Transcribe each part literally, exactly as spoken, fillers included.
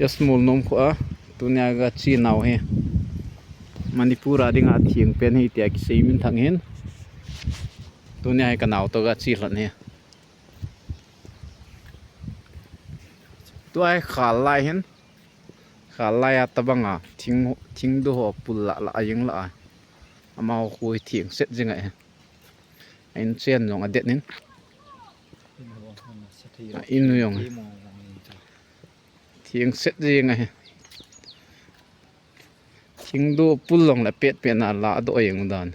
Yes, Molnom kho a, tunia kache nau hi Manipur a dinga theng pen hi tia kisei minthang hin. Tunia hi kanao toh kache lhon hi. Tua hi khal lai hin. Khal lai a tabang a thing, thing do ho pul lah lah a jing lah a. Amaho khu hi theng set jing ahi. A in chen jong adet in. A in jong theng set jing ahi. Thing do pul jong la pet pet na la do jing dan.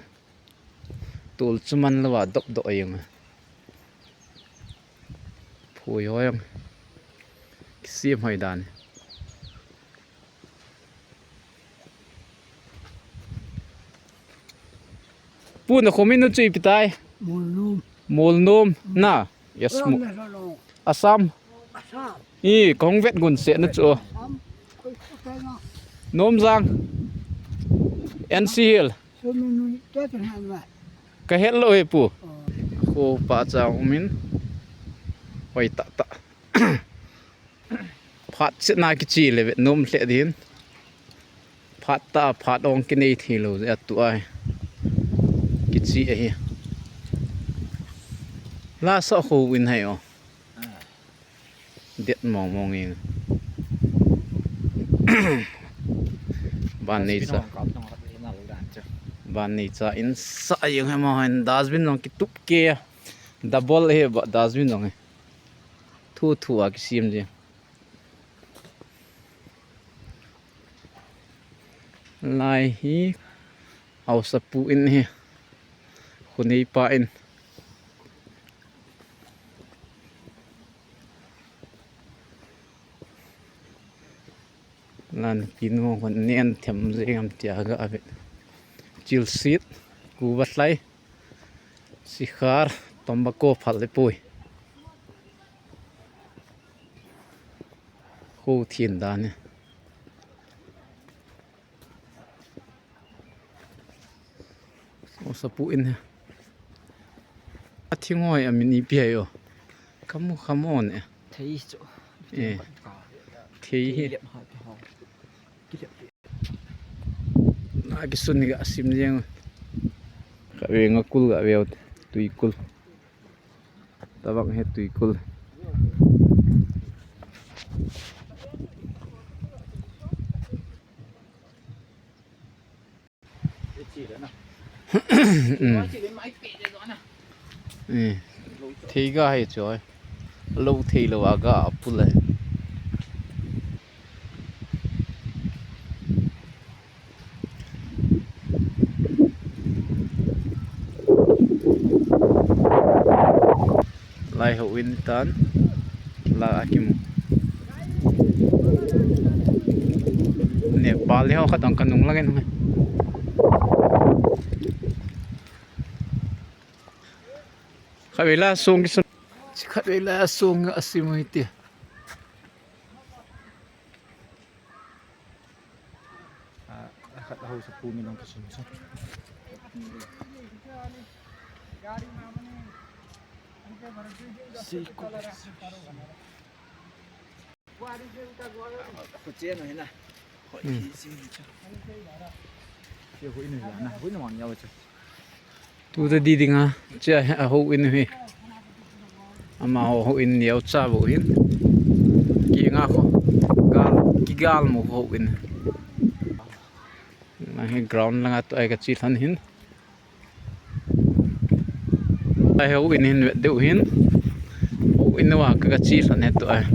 Tol chu man lou a dop doh jeng. Phui hoi jong kisem hoi dan. Pu, na khomin nu chu ipi tai? Molnom. Molnom na. Yes, Ram Mo-, na lo. Assam. Assam. I, kong vet gun se na chu. Assam. Koi ko tai na. Nomjang. N C Hill. Ka het lou e pu. Kho pa cha umin. Hoi tah tah. Phat chet na kiche le vet nom lheh din. Phat tah phat ong kinei thei lou jeh a tua hi kiche ahi. Lasa kho in hai o. Det mong mong in. Ban nei cha. Ban nei cha in sa jeng hi mo hin dustbin jong kitup kei a. Double hi ba dustbin jong hi. Thu thu a kisem jeng. Lai hi Haosapu in hi. Khoneipa in. Lan pinu hon nen them jeng am tia ga ave. Chilsit, kuva hlai, sikhar, tobacco phal le pui. Khu thin dan e. Haosapu in he. A thing hoi a min ipi hai o. Kamu, kamu ne. Thei chu. Eh. Thei hi. Kilep ha, kilep. Na kisun ni ga sim jeng. Ka ve nga kul ga ve o. Tui kul. Tabang hi tui kul. Hmm. Eh, thei ga hi chu. Lou thei lou a ga a pul e. Lai houin tan la a kimu. Nepal le ho khat ang kanung langin. Khatvei la song kisun. Khatvei la song a simu hiti. A, a khat a Haosapu min ang kisun sa. Si ko. Ko chen na hina. Ko i si ni cha. Ke ko i ni na, ko i ni wang ya cha. Tu ta di ding a, cha a houin hi. Amaho houin neo cha bou hin. Ki nga kho. Gal, kigal mo houin. Na hi ground langa tu ai kache lhon hin. Ai houin hin vet deu hin. Houin wa ka, kache lhon he tu ai.